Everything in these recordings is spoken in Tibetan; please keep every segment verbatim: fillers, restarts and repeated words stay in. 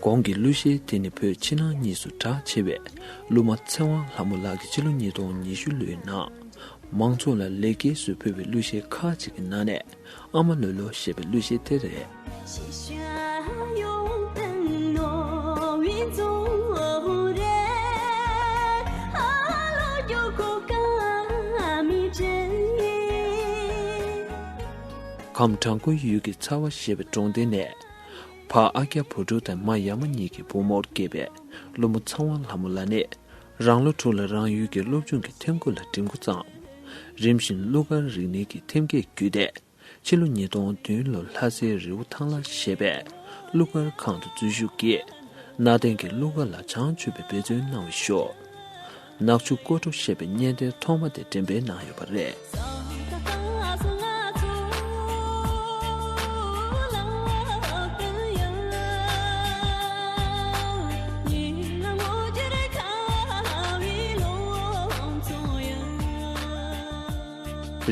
གོང་གི་གླུ་གཞས་དེ་ནི་བོད་ཕྱི་ནང་གཉིས་སུ་གྲགས་ཆེ་བའི་གླུ་མ་ཚེ་དབང་ལྷ་མོ་ལགས་ཀྱིས་ཕྱི་ལོ་ཉིས་སྟོང་ཉི་ཤུ་ལོའི་ནང་མང་ཚོགས་ལ་ལེགས་སྐྱེས་སུ་ཕུལ་བའི་གླུ་གཞས་ཁག་ཅིག་གི་ནང་ནས། ཨ་མ་ལོ་ལོ་ཞེས་པའི་གླུ་གཞས་དེ་རེད། ཁམས་བྲག་འགོའི་ཡུལ་གྱི་ཚ་བ་ཞེས་པའི་གྲོང་སྡེ་ནས། ཕ་ཨ་ཀྱ་བུ་ཕྲུག་དང་མ་ཡ་མ་གཉིས་ཀྱི་བུ་མོར་སྐྱེས་པའི་ཀླུ་མོ་ཚེ་དབང་ལྷ་མོ་ལགས་ནི། རང་ལོ་དྲུག་ལ་རང་ཡུལ་གྱི་སློབ་ཆུང་གི་ཐེམ་སྐས་ལ་འགྲིམ་འགོ་བརྩམས། རིམ་བཞིན་གླུ་གར་རིག་གནས་ཀྱི་ཐེམ་སྐས་བརྒྱུད་དེ། ཕྱི་ལོ་ཉིས་སྟོང་བདུན་ལོར་ལྷ་སའི་རི་བོ་ཐང་ལྷ་ཞེས་པའི་གླུ་གར་ཁང་དུ་འཛུལ་ཞུགས་ཀྱིས། གནའ་དེང་གི་གླུ་གར་ལ་བྱང་ཆུབ་པའི་འབད་བརྩོན་གནང་བའི་ཤུལ། ནག་ཆུ་ཀོ་ཀྲོ་ཞེས་པའི་སྙན་དོན་ཐོག་མ་དེ་འགྲེམས་སྤེལ་གནང་ཡོད་པ་རེད།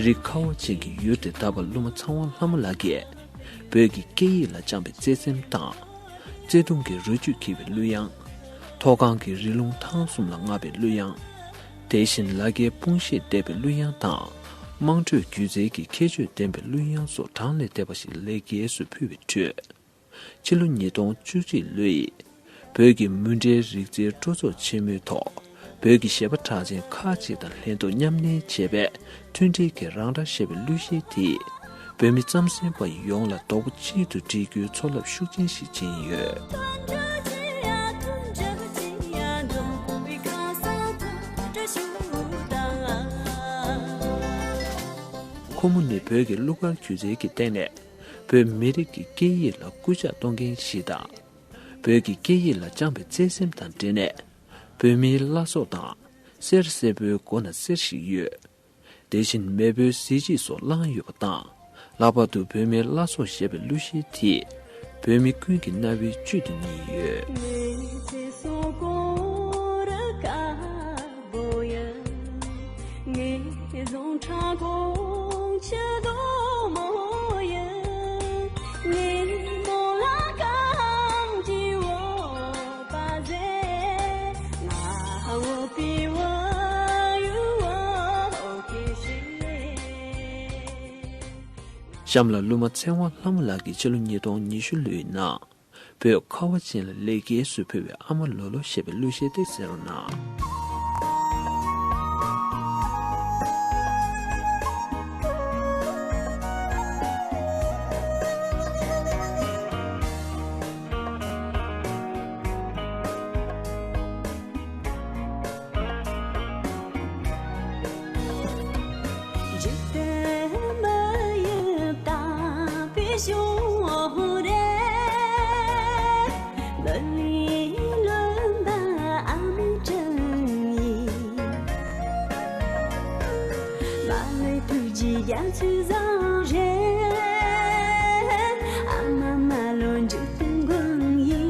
རི་ཁ་བ་ཅན་གྱི་ཡུལ་དེ་ད་བར་གླུ་མ་ཚེ་དབང་ལྷ་མོ་ལགས་ཀྱིས། བོད་ཀྱི་སྐད་ཡིག་ལ་བཅངས་པའི་བརྩེ་སེམས་དང་། བརྩེ་དུང་གི་རོ་བཅུད་འཁྱིལ་བའི་གླུ་དབྱངས། མཐོ་སྒང་གི་རི་ལུང་ཐང་གསུམ་ལ་བསྔགས་པའི་གླུ་དབྱངས། དེ་བཞིན་ལ་རྒྱའི་སྤུངས་གཞིས་འདེབས་པའི་གླུ་དབྱངས་དང་། དམངས་ཁྲོད་སྒྱུ་རྩལ་གྱི་ཁྱད་ཆོས་ལྡན་པའི་གླུ་དབྱངས་སོགས་གྲངས་ལས་འདས་པ་ཞིག་ལེགས་སྐྱེས་སུ་ཕུལ་བའི་ཁྲོད། ཕྱི་ལོ་ཉིས་སྟོང་བཅུ་གཅིག་ལོའི་བོད་ཀྱི་མུ་འབྲེལ་རིག་རྩལ་སྤྲོ་ཚོགས་ཆེན་མོའི་ཐོག་བོད་ཀྱི་གཞས་པ་གྲགས་ཅན་ཁག་ཅིག་དང་ལྷན་དུ་མཉམ་གནས་བྱས་པའི་མཐུན་སྒྲིལ་གྱི་རང་སྒྲ་ཞེས་པའི་གླུ་གཞས་དེས་བོད་མི་རྩམ་ཟན་པ་ཡོངས་ལ་རྡོག་པོ་གཅིག་ཏུ་སྒྲིལ་རྒྱུའི་ཚོར་རླབས་ཤུགས་ཆེན་ཞིག་སྦྱིན་ཡོད། ཁོ་མོ་ནི་བོད་ཀྱི་གླུ་གར་སྒྱུ་རྩལ་གྱི་སྟེང་ནས། བོད་མི་རིགས་ཀྱི་སྐད་ཡིག་ལ་སྐུལ་ལྕག་གཏོང་མཁན་ཞིག་དང་། བོད་ཀྱི་སྐད་ཡིག་ལ་བཅངས་པའི་བརྩེ་སེམས་དང་འབྲེལ་ནས། བོད་མིའི་བླ་སྲོག་དང་། གསེར་སེར་པོའི་མགོ་ན་གསེར་ཞིག་ཡོད། དེ་བཞིན་མེས་པོའི་གཟི་བརྗིད་སོགས་བླངས་ཡོད་པ་དང་། ལྷག་པར་དུ་བོད་མིའི་བླ་སྲོག་ཞེས་པའི་གླུ་གཞས་དེས། བོད་མི་ཀུན་གྱི་རྣ་བའི་བཅུད་དུ་ཉར་ཡོད། གཤམ་ལ་གླུ་མ་ཚེ་དབང་ལྷ་མོ་ལགས་ཀྱིས་ཕྱི་ལོ་ཉིས་སྟོང་ཉི་ཤུ་ལོའི་ནང་། བོད་ཁ་བ་ཅན་ལ་ལེགས་སྐྱེས་སུ་ཕུལ་བའི་ཨ་མ་ལོ་ལོ་ཞེས་པའི་གླུ་གཞས་དེ་གསན་རོགས་གནང་། འཇིག་རྟེན་མི་ཡི་དྭགས་པོའི་གཞུང་རེད། མི་ལུས་ལོན་པ་ཨ་མའི་དྲིན་ཡིན། མ་ལུས་ཐུགས་རྗེའི་རྒྱ་མཚོའི་བཟང་རེད། ཨ་མ་མ་ལོ་འཇིག་རྟེན་མགོན་ཡིན།